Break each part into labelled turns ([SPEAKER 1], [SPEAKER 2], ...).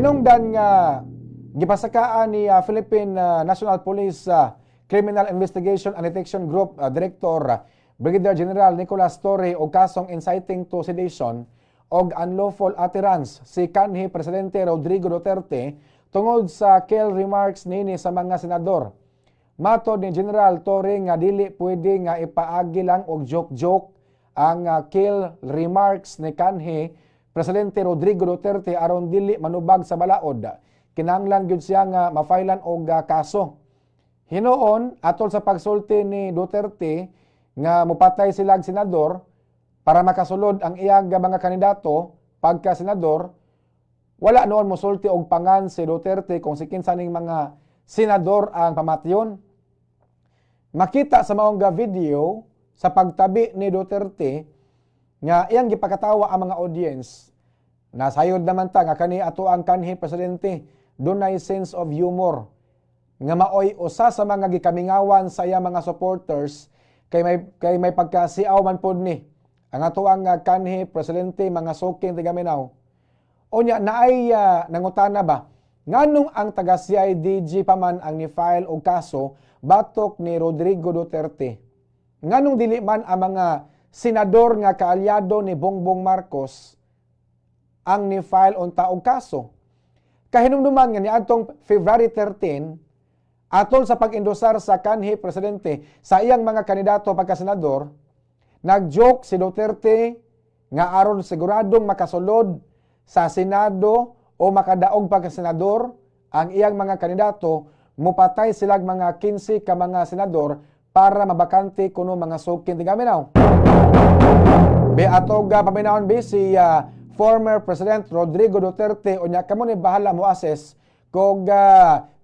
[SPEAKER 1] Hinungdan nga gipasakaan ni Philippine National Police Criminal Investigation and Detection Group Director Brigadier General Nicolas Torre og kasong inciting to sedition og unlawful utterance si kanhi Presidente Rodrigo Duterte tungod sa kill remarks nini sa mga senador. Matod ni General Torre nga dili pwede nga ipaagi lang og joke-joke ang kill remarks ni kanhi Presidente Rodrigo Duterte aron dili manubag sa balaod. Kinahanglan gyud siya nga mafailan og kaso. Hinuon atol sa pagsulti ni Duterte nga mopatay sila og senador para makasulod ang iyang mga kandidato pagka senador, wala noon mosulti og pangan si Duterte kung si kinsa ning mga senador ang pamatyon. Makita sa maong video sa pagtabi ni Duterte nga iyang gipakatawa ang mga audience. Nasayod naman ta nga kani ato ang kanhi presidente dunay sense of humor nga maoy usa sa mga gikamingawan sa iyang mga supporters kay may pagkasiaw man pod ni ang ato ang kanhi presidente, mga suking tigaminaw. Unya naay nangutana ba nganong ang taga CIDG pa man ang ni-file og kaso batok ni Rodrigo Duterte? Nganong dili man ang mga senador nga kaalyado ni Bongbong Marcos ang ni-file unta og kaso? Kahinumduman nga niadtong February 13, atol sa pag-endosar sa kanhi presidente sa iyang mga kandidato pagka-senador, nag-joke si Duterte nga aron siguradong makasulod sa Senado o makadaog pagka-senador ang iyang mga kandidato, mupatay silag mga 15 ka mga senador para mabakante kuno mga suking tigaminaw. Be atog paminawon be si former President Rodrigo Duterte, unya kamo ni bahala mo assess kung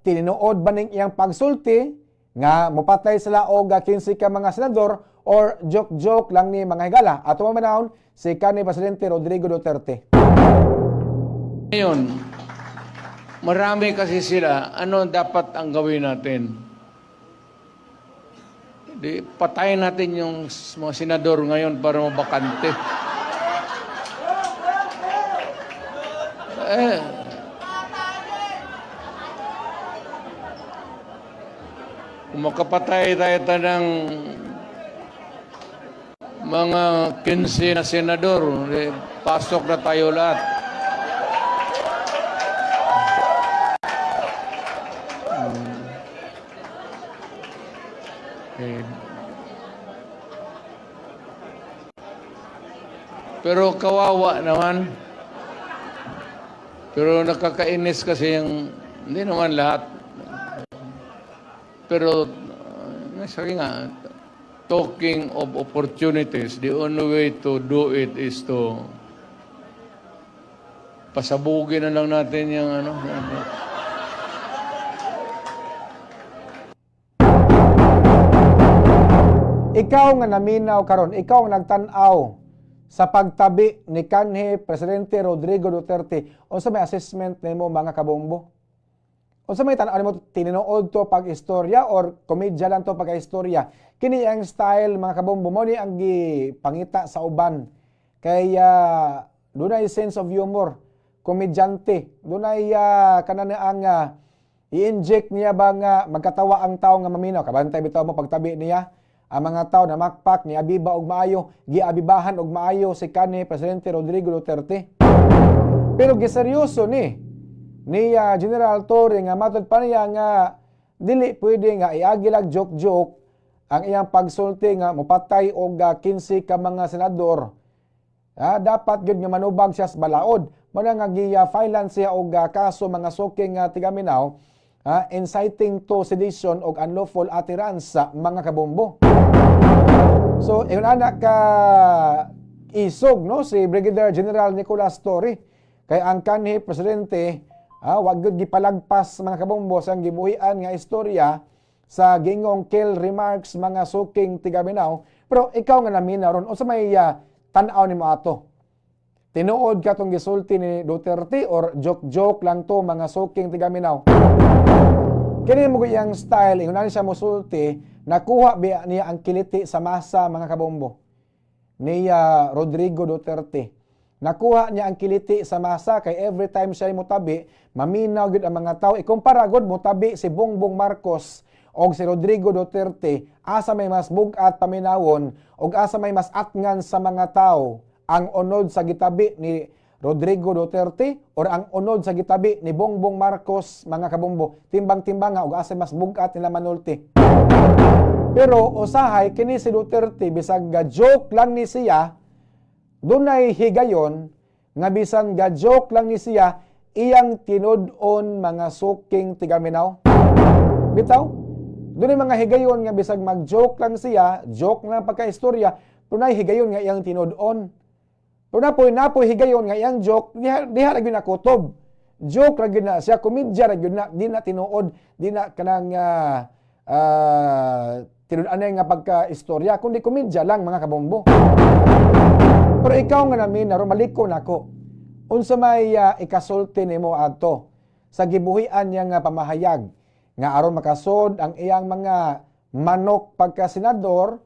[SPEAKER 1] tinuod ba ning iyang pagsulti nga mopatay sila og 15 ka mga senador or joke-joke lang ni mga higala. Ato paminawon si kanhi Presidente Rodrigo Duterte.
[SPEAKER 2] Ngayon, marami kasi sila. Ano dapat ang gawin natin? Di, patayin natin yung mga senador ngayon para mabakante. Eh, kung makapatay tayo ng mga 15 na senador, eh, pasok na tayo lahat. Eh, pero kawawa naman. Pero nakakainis kasi yung, hindi naman lahat. Pero, sabi nga, talking of opportunities, the only way to do it is to pasabugin na lang natin yung ano.
[SPEAKER 1] Ikaw nga naminaw karon, ikaw nga nagtan-aw sa pagtabi ni kanhi Presidente Rodrigo Duterte, unsa may assessment nimo mga kabombo? Unsa may tan-aw nimo, tinuod to pag istorya or komedya lang to pagka-istorya? Kini ang style mga kabombo mo ni ang gipangita sa uban. Kay dunay sense of humor, komedyante, dunay kanan ang i-inject niya ba nga magkatawa ang tao nga maminaw. Kabantay bitaw mo pagtabi niya ang mga tao na makpak ni abiba og maayo, giabibahan og maayo si kanhi Presidente Rodrigo Duterte. Pero giseryoso ni General Torre nga matod pa niya nga dili pwede nga iagilag joke-joke ang iyang pagsulti nga mopatay og 15 ka mga senador. Dapat gyud nga manubag siya sa balaod. Mao na nga gi-filean siya og kaso mga suking tigaminaw, inciting to sedition og unlawful utterance sa mga kabombo. So, ingon ana ka isog no si Brigadier General Nicolas Torre kay ang kanhi presidente wag gyud gipalagpas mga kabombo sa gibuhian nga istorya sa gingong kill remarks mga suking tigaminaw. Pero ikaw nga naminaw ron, unsa may tan-aw nimo ato? Tinuod ka tong gisulti ni Duterte or joke-joke lang to mga suking tigaminaw? Kini mo iyang style, ingon siya mosulti, nakuha biya niya ang kiliti sa masa mga kabombo ni Rodrigo Duterte. Nakuha niya ang kiliti sa masa kay every time siya mutabi, maminaw gyud ang mga tao. Ikumpara gud, mutabi si Bongbong Marcos og si Rodrigo Duterte, asa may mas bug-at paminawon og asa may mas atngan sa mga tao? Ang unod sa gitabi ni Rodrigo Duterte or ang unod sa gitabi ni Bongbong Marcos, mga kabombo? Timbang-timbang nga og asa mas bug-at nila manulti. Pero usahay kini si Duterte, bisag ga joke lang ni siya, dunay higayon nga bisan ga joke lang ni siya, iyang tinud-on, mga suking tigaminaw. Bitaw, dunay mga higayon nga bisag mag-joke lang siya, joke na pagka-istorya, dunay higayon nga iyang tinud-on. Pero napoy higayon nga iyang joke, diha ra gyud nakutob. Joke ra gyud na siya, komedya ra gyud na, di na tinuod, di na kanang tinud-anay nga pagka-istorya, kundi komedya lang, mga kabombo. Pero ikaw nga namin, naron maliko nako. Unsa may ikasulti nimo adto sa gibuhian niya nga pamahayag nga aron makasud ang iyang mga manok pagka senador,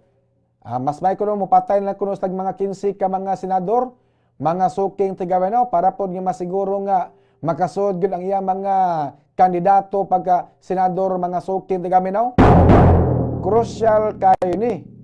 [SPEAKER 1] mas may kuno mopatay na kuno sa mga 15 ka mga senador, mga suking tiga-Mindanao, para pod nga masiguro nga makasud gyud ang iyang mga kandidato pagka senador, mga suking tiga-Mindanao? Crucial kayo ni.